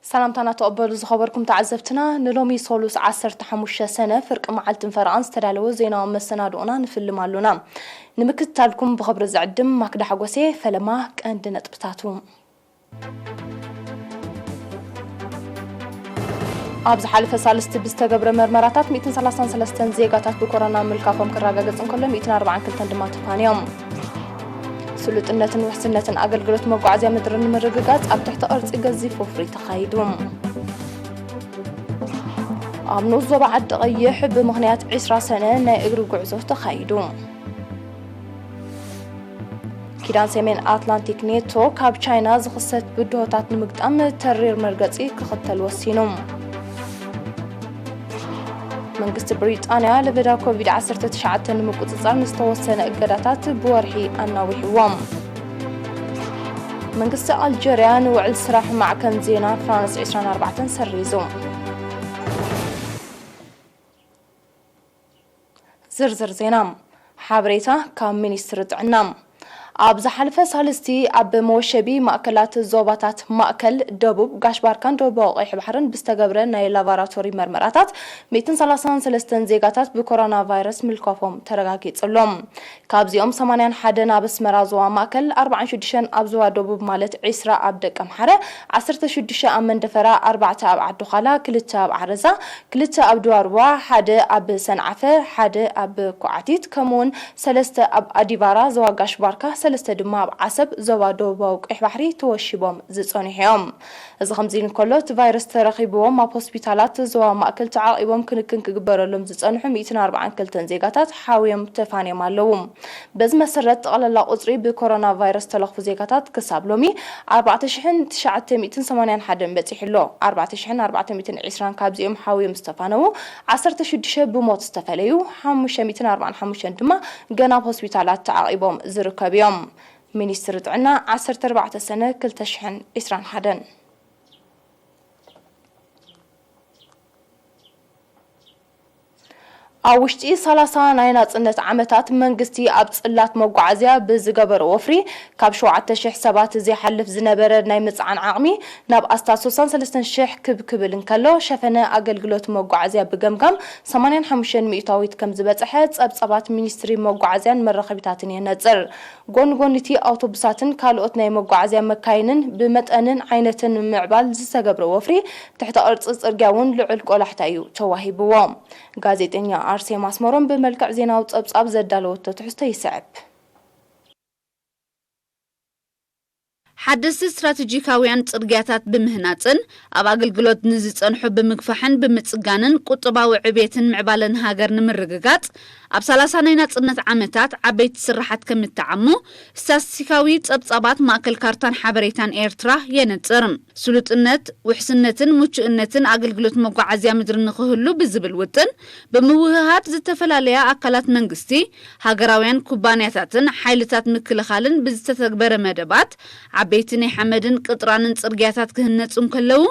ሰላምታና ተቐበሉ ዝኸበርኩም ተዓዘብትና፣ ንሎሚ ሶሉስ ዓሰርተ ሓሙሽተ ሰነ ፍርቂ መዓልትን ፈረቓን ዝተዳለወ ዜናዊ መሰናድኦና ንፍልም ኣሎና። ንምክትታልኩም ብኽብሪ ዝዕድም ማክዳ ሓጎሴ። ፈለማ ቀንዲ ነጥብታቱ። ኣብ ዝሓለፈ ሳልስቲ ብዝተገብረ መርመራታት ሚእትን ሰላሳን ሰለስተን ዜጋታት ብኮሮና ምልካፎም ክረጋገጽ እንከሎ፣ ሚእትን ኣርባዓን ክልተን ድማ ተፋንዮም። ስሉጥነትን ውሕስነትን ኣገልግሎት መጓዓዝያ ምድሪ ንምርግጋጽ ኣብ ትሕቲ ቅርጺ ገዚፍ ወፍሪ ተኻይዱ። ኣብ ንኡስ ዞባ ዓዲ ቀይሕ ብምኽንያት ዕስራ ሰነ ናይ እግሪ ጉዕዞ ተኻይዱ። ኪዳን ሰሜን ኣትላንቲክ ኔቶ ካብ ቻይና ዝኽሰት ብድሆታት ንምግጣም ተሪር መርገጺ ክኽተል ወሲኑ። መንግስቲ ብሪጣንያ ለበዳ ኮቪድ ዓሰርተ ትሽዓተ ንምቁጽጻር ንዝተወሰነ እገዳታት ብወርሒ ኣናዊሕዎ። መንግስቲ ኣልጀርያ ንውዕል ስራሕ ማዕከን ዜና ፍራንስ ዕስራን ኣርባዕተን ሰሪዙ። ዝርዝር ዜና። ሓበሬታ ካብ ሚኒስትሪ ጥዕና። ኣብ ዝሓለፈ ሳልስቲ ኣብ መወሸቢ ማእከላት ዞባታት ማእከል፣ ደቡብ፣ ጋሽ ባርካን ደቡባዊ ቀይሕ ባሕርን ብዝተገብረ ናይ ላቦራቶሪ መርመራታት ሚእትን ሰላሳን ሰለስተን ዜጋታት ብኮሮና ቫይረስ ምልካፎም ተረጋጊጹ ኣሎ። ካብዚኦም ሰማንያን ሓደን ኣብ ኣስመራ ዞባ ማእከል፣ ኣርባዓን ሽዱሽተን ኣብ ዞባ ደቡብ ማለት ዕስራ ኣብ ደቀምሓረ፣ ዓሰርተ ሽዱሽተ ኣብ መንደፈራ፣ ኣርባዕተ ኣብ ዓዲ ዃላ፣ ክልተ ኣብ ዓረዛ፣ ክልተ ኣብ ድባርዋ፣ ሓደ ኣብ ሰንዓፈ፣ ሓደ ኣብ ኮዓቲት፣ ከምኡውን ሰለስተ ኣብ ኣዲባራ፣ ዞባ ጋሽ ባርካ፣ ሰለስተ ድማ ኣብ ዓሰብ፣ ዞባ ደቡባዊ ቀይሕ ባሕሪ ተወሺቦም ዝጸንሑ እዮም። እዚ ከምዚ እንከሎ፣ እቲ ቫይረስ ተረኺብዎም ኣብ ሆስፒታላት ዞባ ማእከል ተዓቒቦም ክንክን ክግበረሎም ዝጸንሑ ሚእትን ኣርባዓን ክልተን ዜጋታት ሓውዮም ተፋንዮም ኣለዉ። በዚ መሰረት፣ ጠቕላላ ቁጽሪ ብኮሮና ቫይረስ ተለኽፉ ዜጋታት ክሳብ ሎሚ ኣርባዕተ ሽሕን ትሽዓተ ሚእትን ሰማንያን ሓደን በጺሑ ኣሎ። ኣርባዕተ ሽሕን ኣርባዕተ ሚእትን ዕስራን ካብዚኦም ሓውዮም ዝተፋነዉ፣ ዓሰርተ ሽዱሽተ ብሞት ዝተፈለዩ፣ ሓሙሽተ ሚእትን ኣርባዓን ሓሙሽተን ድማ ገና ኣብ ሆስፒታላት ተዓቒቦም ዝርከቡ እዮም። ሚኒስትሪ ጥዕና፣ ዓሰርተ ኣርባዕተ ሰነ ክልተ ሽሕን ዕስራን ሓደን። ኣብ ውሽጢ ሰላሳ ናይ ናጽነት ዓመታት፣ መንግስቲ ኣብ ጽላት መጓዓዝያ ብዝገበሮ ወፍሪ፣ ካብ ሸውዓተ ሽሕ ሰባት ዘይሓልፍ ዝነበረ ናይ ምጽዓን ዓቕሚ፣ ናብ ኣስታት ስሳን ሰለስተን ሽሕ ክብ ክብል እንከሎ፣ ሸፈነ ኣገልግሎት መጓዓዝያ ብገምጋም ሰማንያን ሓሙሽተን ሚእታዊት ከም ዝበጽሐ ጸብጻባት ሚኒስትሪ መጓዓዝያን መራኸቢታትን የነጽር። ጎን ጎኒ'ቲ ኣውቶቡሳትን ካልኦት ናይ መጓዓዝያ መካይንን ብመጠንን ዓይነትን ንምምዕባል ዝተገብረ ወፍሪ ትሕተ ቅርጺ ጽርግያ እውን ልዑል ቆላሕታ እዩ ተዋሂብዎ። ጋዜጠኛ ኣርሴማ ኣስመሮም ብመልክዕ ዜናዊ ጸብጻብ ዘዳለወቶ ትሕዝቶ ይስዕብ። ሓደስቲ ስትራቴጂካውያን ጽርግያታት ብምህናጽን ኣብ ኣገልግሎት ንዝጸንሑ ብምግፋሕን ብምጽጋንን ቁጠባዊ ዕብየትን ምዕባለን ሃገር ንምርግጋጽ ኣብ ሰላሳ ናይ ናጽነት ዓመታት ዓበይቲ ስራሓት ከም እተዓሙ ስታትስቲካዊ ጸብጻባት ማእከል ካርታን ሓበሬታን ኤርትራ የነጽር። ስሉጥነት፣ ውሕስነትን ምቹእነትን ኣገልግሎት መጓዓዝያ ምድሪ ንኽህሉ ብዝብል ውጥን ብምውህሃድ ዝተፈላለያ ኣካላት መንግስቲ፣ ሃገራውያን ኩባንያታትን ሓይልታት ምክልኻልን ብዝተተግበረ መደባት፣ ዓበይቲ ናይ ሓመድን ቅጥራንን ጽርግያታት ክህነጹ እንከለዉ፣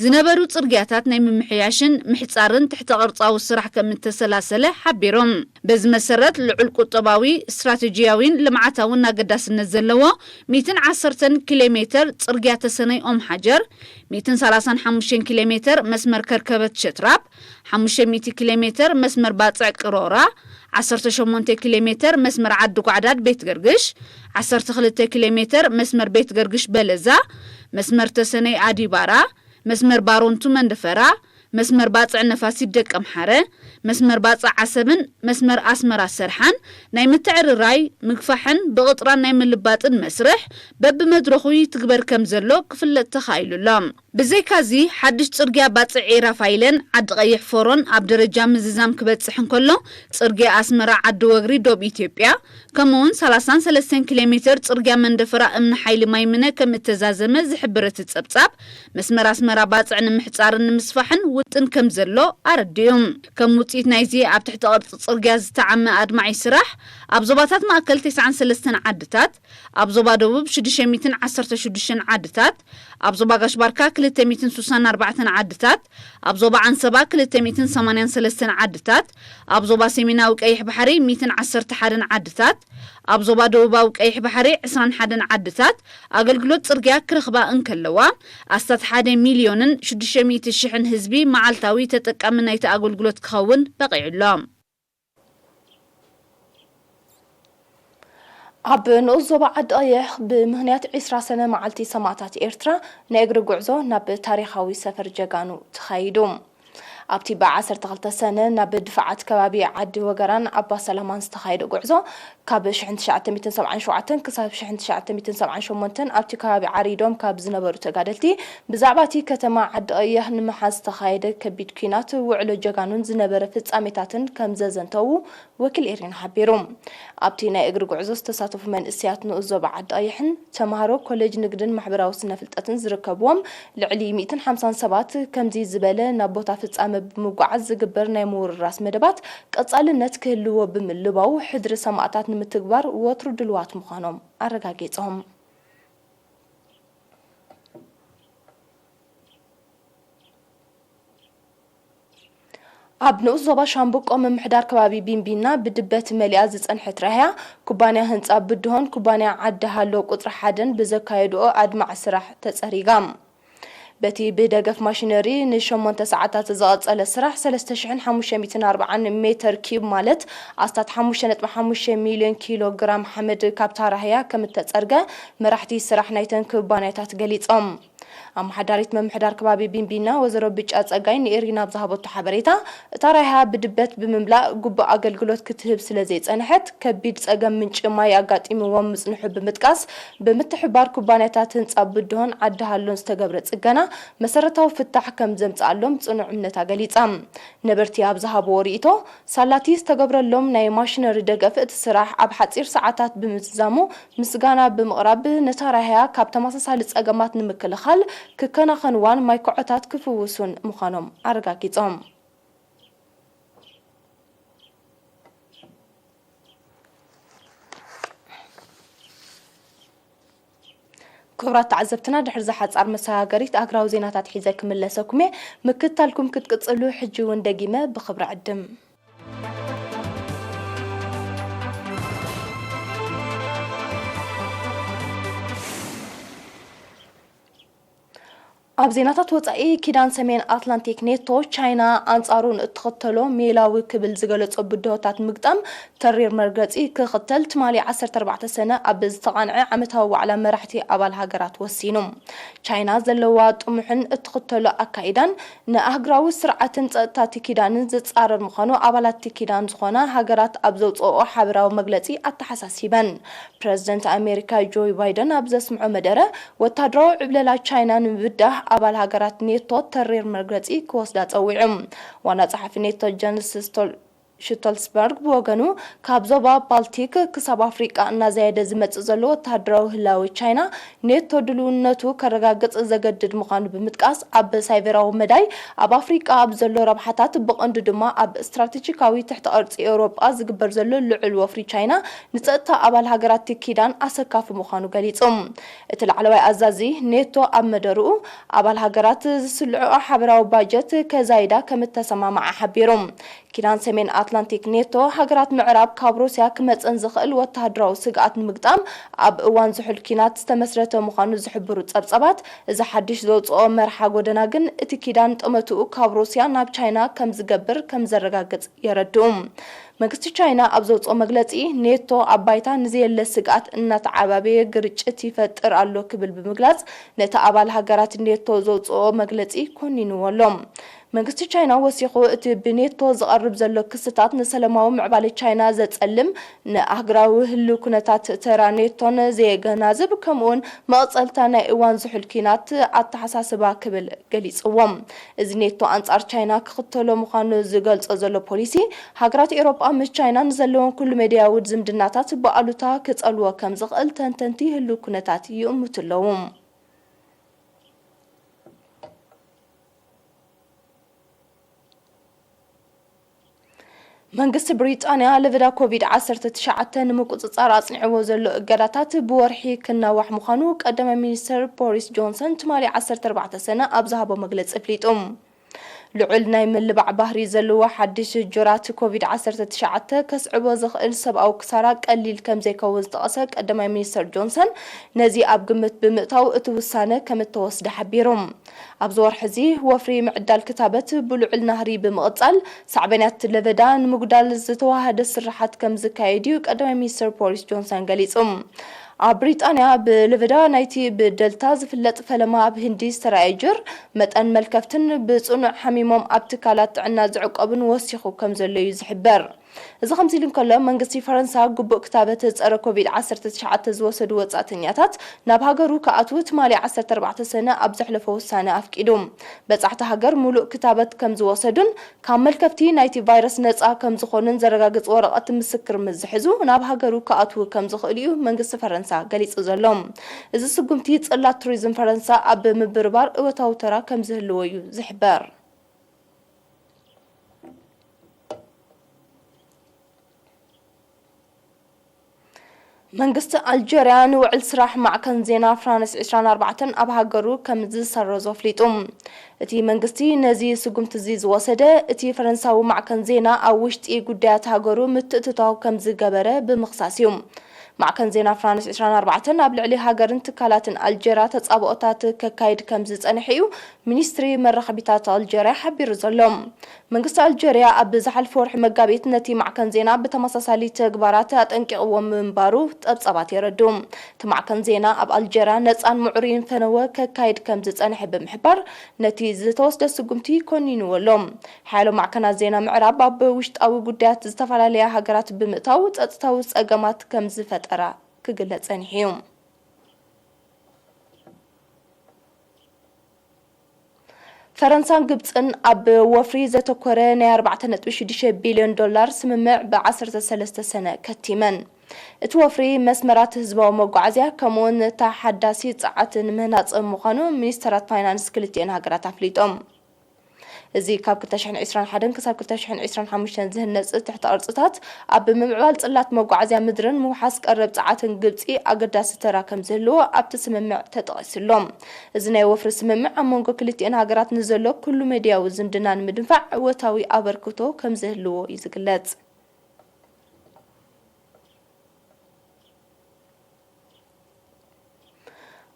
ዝነበሩ ጽርግያታት ናይ ምምሕያሽን ምሕጻርን ትሕተ ቅርጻዊ ስራሕ ከም እተሰላሰለ ሓቢሮም። በዚ መሰረት፣ ልዑል ቁጠባዊ፣ ስትራቴጂያዊን ልምዓታውን ኣገዳስነት ዘለዎ ሚእትን ዓሰርተን ኪሎ ሜተር ጽርግያ ተሰነይ ኦም ሓጀር፣ ሚእትን ሰላሳን ሓሙሽተን ኪሎ ሜተር መስመር ከርከበት ሸትራብ፣ ሓሙሽተ ሚእቲ ኪሎ ሜተር መስመር ባጽዕ ቅሮራ፣ ዓሰርተ ሸሞንተ ኪሎ ሜተር መስመር ዓዲ ጓዕዳድ ቤት ገርግሽ፣ ዓሰርተ ክልተ ኪሎ ሜተር መስመር ቤት ገርግሽ በለዛ፣ መስመር ተሰነይ ኣዲባራ፣ መስመር ባሮንቱ መንደፈራ፣ መስመር ባጽዕ ነፋሲት ደቀምሓረ፣ መስመር ባጽዕ ዓሰብን መስመር ኣስመራ ሰርሓን ናይ ምትዕርራይ፣ ምግፋሕን ብቕጥራን ናይ ምልባጥን መስርሕ በብመድረኹ ይትግበር ከም ዘሎ ክፍለጥ ተኻኢሉ ኣሎ። ብዘይካዚ፣ ሓድሽ ጽርግያ ባጽዕ ዒራፋይለን ዓዲ ቀይሕ ፎሮን ኣብ ደረጃ ምዝዛም ክበጽሕ እንከሎ፣ ጽርግያ ኣስመራ ዓዲ ወግሪ ዶብ ኢትዮጵያ፣ ከምኡውን ሰላሳን ሰለስተን ኪሎ ሜተር ጽርግያ መንደፈራ እምኒ ሓይሊ ማይምነ ከም እተዛዘመ ዝሕብር እቲ ጸብጻብ፣ መስመር ኣስመራ ባጽዕ ንምሕጻርን ንምስፋሕን ውጥን ከም ዘሎ ኣረዲኡ። ከም ውጽኢት ናይዚ ኣብ ትሕቲ ቅርጺ ጽርግያ ዝተዓመ ኣድማዒ ስራሕ፣ ኣብ ዞባታት ማእከል ተስዓን ሰለስተን ዓድታት፣ ኣብ ዞባ ደቡብ ሽዱሽተ ሚእትን ዓሰርተ ሽዱሽተን ዓድታት፣ ኣብ ዞባ ጋሽ ባርካ ክልተ ሚእትን ስሳን ኣርባዕተን ዓድታት፣ ኣብ ዞባ ዓንሰባ ክልተ ሚእትን ሰማንያን ሰለስተን ዓድታት፣ ኣብ ዞባ ሰሜናዊ ቀይሕ ባሕሪ ሚእትን ዓሰርተ ሓደን ዓድታት፣ ኣብ ዞባ ደቡባዊ ቀይሕ ባሕሪ ዕስራን ሓደን ዓድታት ኣገልግሎት ጽርግያ ክረኽባ እንከለዋ፣ ኣስታት ሓደ ሚልዮንን ሽዱሽተ ሚእቲ ሽሕን ህዝቢ መዓልታዊ ተጠቃሚ ናይቲ ኣገልግሎት ክኸውን በቒዑ ኣሎ። ኣብ ንኡስ ዞባ ዓዲ ቀይሕ ብምህንያት ዕስራ ሰነ መዓልቲ ሰማእታት ኤርትራ ናይ እግሪ ጉዕዞ ናብ ታሪኻዊ ሰፈር ጀጋኑ ተኻይዱ። ኣብቲ ብ ዓሰርተ ክልተ ሰነ ናብ ድፋዓት ከባቢ ዓዲ ወገራን ኣባ ሰላማን ዝተኻየደ ጉዕዞ፣ ካብ ሽሕን ትሽዓተ ሚእትን ሰብዓን ሸውዓተን ክሳብ ሽሕን ትሽዓተ ሚእትን ሰብዓን ሸሞንተን ኣብቲ ከባቢ ዓሪዶም ካብ ዝነበሩ ተጋደልቲ፣ ብዛዕባ እቲ ከተማ ዓዲ ቀይሕ ንምሓዝ ዝተኻየደ ከቢድ ኲናት፣ ውዕሎ ጀጋኑን ዝነበረ ፍጻሜታትን ከም ዘዘንተዉ ወኪል ኤሪና ሓቢሩ። ኣብቲ ናይ እግሪ ጉዕዞ ዝተሳተፉ መንእሰያት ንኡስ ዞባ ዓዲ ቀይሕን ተምሃሮ ኮሌጅ ንግድን ማሕበራዊ ስነ ፍልጠትን ዝርከብዎም ልዕሊ ሚእትን ሓምሳን ሰባት፣ ከምዚ ዝበለ ናብ ቦታ ፍጻመ ብምጉዓዝ ዝግበር ናይ ምውርራስ መደባት ቀጻልነት ክህልዎ ብምልባው፣ ሕድሪ ሰማእታት ንምትግባር ወትሩ ድልዋት ምዃኖም ኣረጋጊጾም። ኣብ ንኡስ ዞባ ሻምብቆ ምምሕዳር ከባቢ ቢንቢና ብድበት መሊኣ ዝጸንሐት ራህያ፣ ኩባንያ ህንጻ ብድሆን ኩባንያ ዓዲ ሃሎ ቁጽሪ ሓደን ብዘካየድኦ ኣድማዒ ስራሕ ተጸሪጋ። በቲ ብደገፍ ማሽነሪ ንሸሞንተ ሰዓታት ዝቐጸለ ስራሕ፣ ሰለስተ ሽሕን ሓሙሽተ ሚእትን ኣርባዓን ሜተር ኪዩብ፣ ማለት ኣስታት ሓሙሽተ ነጥቢ ሓሙሽተ ሚልዮን ኪሎ ግራም ሓመድ ካብታ ራህያ ከም እተጸርገ መራሕቲ ስራሕ ናይተን ኩባንያታት ገሊጾም። ኣመሓዳሪት ምምሕዳር ከባቢ ቢንቢና ወይዘሮ ብጫ ጸጋይ ንኤሪና ኣብ ዝሃበቶ ሓበሬታ፣ እታ ራህያ ብድበት ብምምላእ ግቡእ ኣገልግሎት ክትህብ ስለ ዘይጸንሐት፣ ከቢድ ጸገም ምንጪ ማይ ኣጋጢምዎም ምጽንሑ ብምጥቃስ፣ ብምትሕብባር ኩባንያታት ህንጻ ብድሆን ዓዲ ሃሎን ዝተገብረ ጽገና መሰረታዊ ፍታሕ ከም ዘምጽኣሎም ጽኑዕ እምነታ ገሊጻ። ነበርቲ ኣብ ዝሃብዎ ርእይቶ፣ ሳላቲ ዝተገብረሎም ናይ ማሽነሪ ደገፍ እቲ ስራሕ ኣብ ሓጺር ሰዓታት ብምዝዛሙ ምስጋና ብምቕራብ፣ ነታ ራህያ ካብ ተመሳሳሊ ጸገማት ንምክልኻል ክከናኸንዋን ማይ ኮዖታት ክፍውሱን ምዃኖም ኣረጋጊጾም። ክቡራት ተዓዘብትና፣ ድሕሪ እዛ ሓጻር መሰጋገሪት ኣህጉራዊ ዜናታት ሒዘ ክምለሰኩም እየ። ምክትታልኩም ክትቅጽሉ ሕጂ እውን ደጊመ ብኽብሪ ዕድም። ኣብ ዜናታት ወጻኢ፣ ኪዳን ሰሜን ኣትላንቲክ ኔቶ፣ ቻይና ኣንጻሩ ንእትኽተሎ ሜላዊ ክብል ዝገለጾ ብድሆታት ምግጣም ተሪር መርገጺ ክኽተል ትማሊ ዓሰርተ ኣርባዕተ ሰነ ኣብ ዝተቓንዐ ዓመታዊ ዋዕላ መራሕቲ ኣባል ሃገራት ወሲኑ። ቻይና ዘለዋ ጥሙሕን እትኽተሎ ኣካይዳን ንኣህጉራዊ ስርዓትን ጸጥታ እቲ ኪዳንን ዝጻረር ምዃኑ ኣባላት እቲ ኪዳን ዝኾና ሃገራት ኣብ ዘውጽኦኦ ሓበራዊ መግለጺ ኣተሓሳሲበን። ፕረዚደንት ኣሜሪካ ጆይ ባይደን ኣብ ዘስምዖ መደረ፣ ወታደራዊ ዕብለላ ቻይና ንምብዳህ ኣባል ሃገራት ኔቶ ተሪር መግለጺ ክወስዳ ጸዊዑ። ዋና ጸሓፊ ኔቶ ጀንስ ስቶል-፣ ሽቶልስበርግ ብወገኑ፣ ካብ ዞባ ባልቲክ ክሳብ ኣፍሪቃ እናዘየደ ዝመጽእ ዘሎ ወታደራዊ ህላወ ቻይና፣ ኔቶ ድልውነቱ ከረጋግጽ ዘገድድ ምዃኑ ብምጥቃስ፣ ኣብ ሳይበራዊ መዳይ፣ ኣብ ኣፍሪቃ ኣብ ዘሎ ረብሓታት፣ ብቐንዱ ድማ ኣብ ስትራቴጂካዊ ትሕቲ ቅርጺ ኤውሮጳ ዝግበር ዘሎ ልዑል ወፍሪ ቻይና፣ ንጸጥታ ኣባል ሃገራት እቲ ኪዳን ኣሰካፊ ምዃኑ ገሊጹ። እቲ ላዕለዋይ ኣዛዚ ኔቶ ኣብ መደርኡ፣ ኣባል ሃገራት ዝስልዕኦ ሓበራዊ ባጀት ከዛይዳ ከም እተሰማምዓ ሓቢሩ። ኪዳን ሰሜን ኣትላንቲክ ኔቶ፣ ሃገራት ምዕራብ ካብ ሩስያ ክመጸን ዝኽእል ወተሃደራዊ ስግኣት ንምግጣም ኣብ እዋን ዝሑል ኪናት ዝተመስረተ ምዃኑ ዝሕብሩ ጸብጸባት፣ እዚ ሓድሽ ዘውጽኦ መርሓ ጎደና ግን፣ እቲ ኪዳን ጠመትኡ ካብ ሩስያ ናብ ቻይና ከም ዝገብር ከም ዘረጋግጽ የረድኡ። መንግስቲ ቻይና ኣብ ዘውጽኦ መግለጺ፣ ኔቶ ኣብ ባይታ ንዘየለ ስግኣት እናተዓባበየ ግርጭት ይፈጥር ኣሎ ክብል ብምግላጽ፣ ነቲ ኣባል ሃገራት ኔቶ ዘውጽኦ መግለጺ ኮኒንዎ ኣሎ። መንግስቲ ቻይና ወሲኹ፣ እቲ ብኔቶ ዝቐርብ ዘሎ ክስታት ንሰላማዊ ምዕባለ ቻይና ዘጸልም፣ ንኣህጉራዊ ህልው ኩነታት ተራ ኔቶን ዘየገናዝብ፣ ከምኡውን መቐጸልታ ናይ እዋን ዝሑል ኲናት ኣተሓሳስባ ክብል ገሊጽዎ። እዚ ኔቶ ኣንጻር ቻይና ክኽተሎ ምዃኑ ዝገልጾ ዘሎ ፖሊሲ፣ ሃገራት ኤውሮጳ ምስ ቻይና ንዘለወን ኩሉ መዳያዊ ዝምድናታት ብኣሉታ ክጸልዎ ከም ዝኽእል ተንተንቲ ህሉው ኩነታት ይእምቱ ኣለዉ። መንግስቲ ብሪጣንያ ለበዳ ኮቪድ ዓሰርተ ትሽዓተ ንምቁጽጻር ኣጽኒዕዎ ዘሎ እገዳታት ብወርሒ ክናዋሕ ምዃኑ ቀዳማይ ሚኒስተር ቦሪስ ጆንሰን ትማሊ ዓሰርተ ኣርባዕተ ሰነ ኣብ ዝሃቦ መግለጺ ኣፍሊጡ። ልዑል ናይ ምልባዕ ባህሪ ዘለዎ ሓድሽ ጁራት ኮቪድ ዓሰርተ ትሽዓተ ከስዕቦ ዝኽእል ሰብኣዊ ክሳራ ቀሊል ከም ዘይከውን ዝጠቐሰ ቀዳማይ ሚኒስተር ጆንሰን፣ ነዚ ኣብ ግምት ብምእታው እቲ ውሳነ ከም እተወስደ ሓቢሩ። ኣብዚ ወርሒ እዚ ወፍሪ ምዕዳል ክታበት ብልዑል ናህሪ ብምቕጻል፣ ሳዕቤናት ለበዳ ንምጉዳል ዝተዋሃደ ስርሓት ከም ዝካየድ እዩ ቀዳማይ ሚኒስተር ቦሪስ ጆንሰን ገሊጹ። ኣብ ብሪጣንያ ብለበዳ ናይቲ ብደልታ ዝፍለጥ ፈለማ ኣብ ህንዲ ዝተራእየ ጅር፣ መጠን መልከፍትን ብጽኑዕ ሓሚሞም ኣብ ትካላት ጥዕና ዝዕቆብን ወሲኹ ከም ዘሎ እዩ ዝሕበር። እዚ ከምዚ ኢሉ እንከሎ፣ መንግስቲ ፈረንሳ ግቡእ ክታበት ጸረ ኮቪድ ዓሰርተ ትሽዓተ ዝወሰዱ ወጻእተኛታት ናብ ሃገሩ ክኣትዉ ትማሊ ዓሰርተ ኣርባዕተ ሰነ ኣብ ዘሕለፎ ውሳነ ኣፍቂዱ። በጻሕቲ ሃገር ሙሉእ ክታበት ከም ዝወሰዱን ካብ መልከፍቲ ናይቲ ቫይረስ ነጻ ከም ዝኾኑን ዘረጋግጽ ወረቐት ምስክር ምስ ዝሕዙ ናብ ሃገሩ ክኣትዉ ከም ዝኽእሉ እዩ መንግስቲ ፈረንሳ ገሊጹ ዘሎ። እዚ ስጉምቲ ጽላት ቱሪዝም ፈረንሳ ኣብ ምብርባር እወታዊ ተራ ከም ዝህልዎ እዩ ዝሕበር። መንግስቲ ኣልጀርያ ንውዕል ስራሕ ማዕከን ዜና ፍራንስ ዕስራን ኣርባዕተን ኣብ ሃገሩ ከም ዝሰረዞ ኣፍሊጡ። እቲ መንግስቲ ነዚ ስጉምቲ እዚ ዝወሰደ፣ እቲ ፈረንሳዊ ማዕከን ዜና ኣብ ውሽጢ ጉዳያት ሃገሩ ምትእትታው ከም ዝገበረ ብምኽሳስ እዩ። ማዕከን ዜና ፍራንስ ዕስራን ኣርባዕተን ኣብ ልዕሊ ሃገርን ትካላትን ኣልጀርያ ተጻብኦታት ከካይድ ከም ዝጸንሐ እዩ ሚኒስትሪ መራኸቢታት ኣልጀርያ ሓቢሩ ዘሎ። መንግስቲ ኣልጀርያ ኣብ ዝሓለፈ ወርሒ መጋቢት ነቲ ማዕከን ዜና ብተመሳሳሊ ተግባራት ኣጠንቂቕዎ ምንባሩ ጸብጻባት የረዱ። እቲ ማዕከን ዜና ኣብ ኣልጀርያ ነጻን ምዕሩይን ፈነወ ከካይድ ከም ዝጸንሐ ብምሕባር፣ ነቲ ዝተወስደ ስጉምቲ ኮኒንዎ ኣሎ። ሓያሎ ማዕከናት ዜና ምዕራብ ኣብ ውሽጣዊ ጉዳያት ዝተፈላለያ ሃገራት ብምእታው ጸጥታዊ ጸገማት ከም ዝፈጠራ ክግለጽ ጸኒሑ እዩ። ፈረንሳን ግብጽን ኣብ ወፍሪ ዘተኮረ ናይ ኣርባዕተ ነጥቢ ሽዱሽተ ቢልዮን ዶላር ስምምዕ ብ ዓሰርተ ሰለስተ ሰነ ከቲመን። እቲ ወፍሪ መስመራት ህዝባዊ መጓዓዝያ ከምኡውን ተሓዳሲ ጸዓት ንምህናጽ ምዃኑ ሚኒስተራት ፋይናንስ ክልቲኤን ሃገራት ኣፍሊጦም። እዚ ካብ ክልተ ሽሕን ዕስራን ሓደን ክሳብ ክልተ ሽሕን ዕስራን ሓሙሽተን ዝህነጽ ትሕተ ቅርጽታት ኣብ ምምዕባል ጽላት መጓዓዝያ ምድርን ምውሓስ ቀረብ ጸዓትን ግብጺ ኣገዳሲ ተራ ከም ዝህልዎ ኣብቲ ስምምዕ ተጠቒሱ ኣሎ። እዚ ናይ ወፍሪ ስምምዕ ኣብ መንጎ ክልቲኤን ሃገራት ንዘሎ ኩሉ መድያዊ ዝምድና ንምድንፋዕ እወታዊ ኣበርክቶ ከም ዝህልዎ እዩ ዝግለጽ።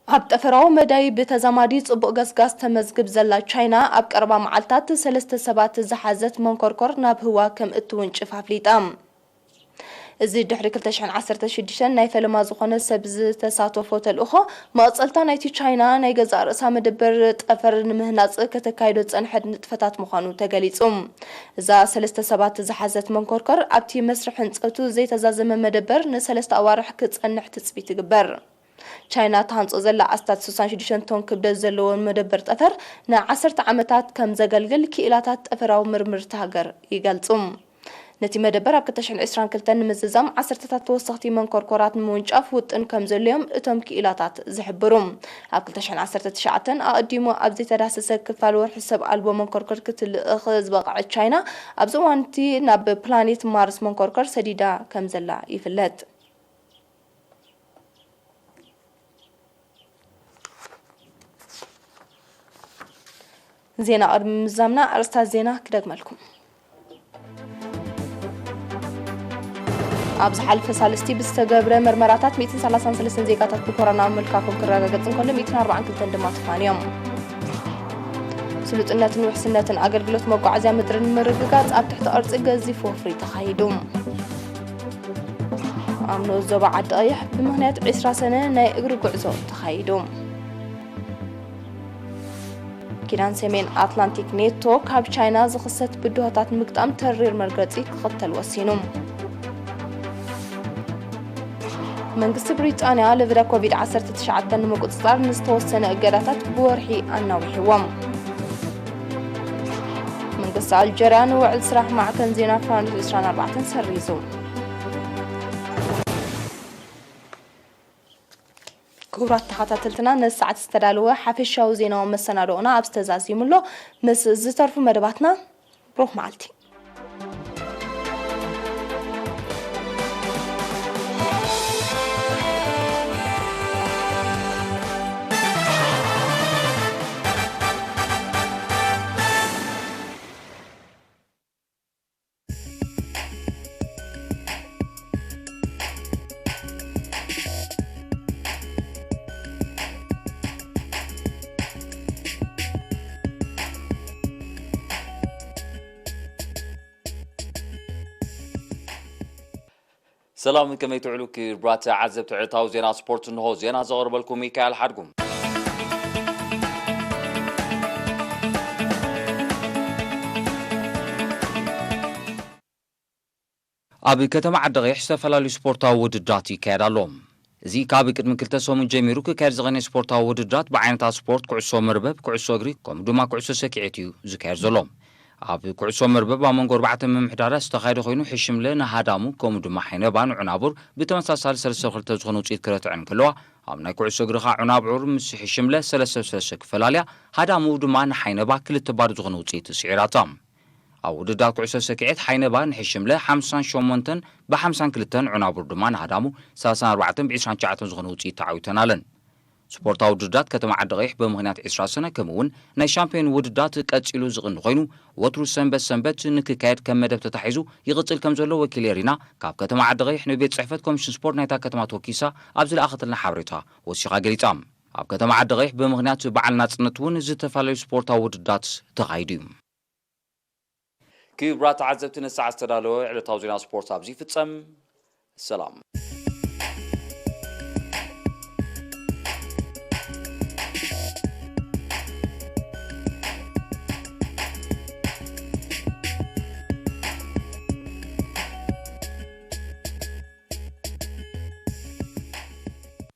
ኣብ ጠፈራዊ መዳይ ብተዛማዲ ጽቡቕ ገስጋስ ተመዝግብ ዘላ ቻይና፣ ኣብ ቀረባ መዓልታት ሰለስተ ሰባት ዝሓዘት መንኮርኮር ናብ ህዋ ከም እትውንጭፍ ኣፍሊጣ። እዚ ድሕሪ ክልተ ሽሕን ዓሰርተ ሽዱሽተን ናይ ፈለማ ዝኾነ ሰብ ዝተሳተፎ ተልእኾ፣ መቐጸልታ ናይቲ ቻይና ናይ ገዛእ ርእሳ መደበር ጠፈር ንምህናጽ ከተካይዶ ዝጸንሐት ንጥፈታት ምዃኑ ተገሊጹ። እዛ ሰለስተ ሰባት ዝሓዘት መንኮርኮር ኣብቲ መስርሕ ህንጸቱ ዘይተዛዘመ መደበር ንሰለስተ ኣዋርሕ ክጸንሕ ትጽቢት ይግበር። ቻይና ትሃንጾ ዘላ ኣስታት ስሳን ሽዱሽተን ቶን ክብደት ዘለዎ መደበር ጠፈር ንዓሰርተ ዓመታት ከም ዘገልግል ክኢላታት ጠፈራዊ ምርምር እታ ሃገር ይገልጹ። ነቲ መደበር ኣብ ክልተ ሽሕን ዕስራን ክልተን ንምዝዛም ዓሰርተታት ተወሰኽቲ መንኮርኮራት ንምውንጫፍ ውጥን ከም ዘሎ'ዮም እቶም ክኢላታት ዝሕብሩ። ኣብ ክልተ ሽሕን ዓሰርተ ትሽዓተን ኣቐዲሙ ኣብ ዘይተዳህሰሰ ክፋል ወርሒ ሰብ ኣልቦ መንኮርኮር ክትልእኽ ዝበቕዐት ቻይና፣ ኣብዚ እዋን እቲ ናብ ፕላኔት ማርስ መንኮርኮር ሰዲዳ ከም ዘላ ይፍለጥ። ዜና ቅድሚ ምዛምና ኣርእስታት ዜና ክደግመልኩም። ኣብ ዝሓለፈ ሳልስቲ ብዝተገብረ መርመራታት ሚእትን ሰላሳን ሰለስተን ዜጋታት ብኮሮና ምምልካፎም ክረጋገጽ እንከሎ፣ ሚእትን ኣርባዓን ክልተን ድማ ተፋንዮም። ስሉጥነትን ውሕስነትን ኣገልግሎት መጓዓዝያ ምድሪ ንምርግጋጽ ኣብ ትሕቲ ቅርጺ ገዚፍ ወፍሪ ተኻይዱ። ኣብ ንኡስ ዞባ ዓዲ ቀይሕ ብምኽንያት ዕስራ ሰነ ናይ እግሪ ጉዕዞ ተኻይዱ። ኪዳን ሰሜን ኣትላንቲክ ኔቶ ካብ ቻይና ዝኽሰት ብድሆታት ንምግጣም ተሪር መርገጺ ክኽተል ወሲኑ። መንግስቲ ብሪጣንያ ለበዳ ኮቪድ ዓሰርተ ትሽዓተ ንምቁጽጻር ንዝተወሰነ እገዳታት ብወርሒ ኣናዊሕዎም። መንግስቲ ኣልጀርያ ንውዕል ስራሕ ማዕከን ዜና ፍራንስ ዕስራን ኣርባዕተን ሰሪዙ። ክቡራት ተኸታተልትና፣ ነዚ ሰዓት ዝተዳለወ ሓፈሻዊ ዜናዊ መሰናድኦና ኣብዚ ተዛዚሙ ኣሎ። ምስ ዝተርፉ መደባትና ብሩኽ መዓልቲ። ሰላም፣ ከመይ ትውዕሉ ክቡራት ተዓዘብቲ ዕለታዊ ዜና ስፖርት? እንሆ ዜና ዘቕርበልኩም ሚካኤል ሓድጉ። ኣብ ከተማ ዓዲ ቐይሕ ዝተፈላለዩ ስፖርታዊ ውድድራት ይካየድ ኣሎ። እዚ ካብ ቅድሚ ክልተ ሰሙን ጀሚሩ ክካየድ ዝቐነየ ስፖርታዊ ውድድራት ብዓይነታት ስፖርት ኩዕሶ መርበብ፣ ኩዕሶ እግሪ ከምኡ ድማ ኩዕሶ ሰኪዔት እዩ ዝካየድ ዘሎ። ኣብ ኩዕሶ መርበብ ኣብ መንጎ ኣርባዕተ ምምሕዳራት ዝተኻየደ ኮይኑ፣ ሕሽምለ ንሃዳሙ ከምኡ ድማ ሓይነባ ንዑናቡር ብተመሳሳሊ ሰለስተ ክልተ ዝኾነ ውፅኢት ክረትዐን ከለዋ፣ ኣብ ናይ ኩዕሶ እግሪ ኸዓ ዑናቡር ምስ ሕሽምለ ሰለስተ ሰለስተ ክፈላልያ፣ ሃዳሙ ድማ ንሓይነባ ክልተ ባዶ ዝኾነ ውፅኢት ስዒራታ። ኣብ ውድድራት ኩዕሶ ሰኪዔት ሓይነባ ንሕሽምለ ሓምሳን ሸሞንተን ብሓምሳን ክልተን፣ ዑናቡር ድማ ንሃዳሙ ሰላሳን ኣርባዕተን ብዒስራን ትሽዓተን ዝኾነ ውፅኢት ተዓዊተናለን። ስፖርታዊ ውድድራት ከተማ ዓዲ ቐይሕ ብምኽንያት ዕስራ ሰነ ከምኡ እውን ናይ ሻምፒዮን ውድድራት ቀፂሉ ዝቕኒ ኮይኑ፣ ወትሩ ሰንበት ሰንበት ንክካየድ ከም መደብ ተታሒዙ ይቕፅል ከም ዘሎ ወኪል ኤሪና ካብ ከተማ ዓዲ ቐይሕ ንቤት ፅሕፈት ኮሚሽን ስፖርት ናይታ ከተማ ተወኪሳ ኣብ ዝለኣኸተልና ሓበሬታ ወሲኻ ገሊፃ። ኣብ ከተማ ዓዲ ቐይሕ ብምኽንያት በዓል ናፅነት እውን ዝተፈላለዩ ስፖርታዊ ውድድራት ተኻይዱ እዩ። ክቡራት ተዓዘብቲ፣ ንሰዓት ዝተዳለወ ዕለታዊ ዜና ስፖርት ኣብዚ ይፍጸም። ሰላም።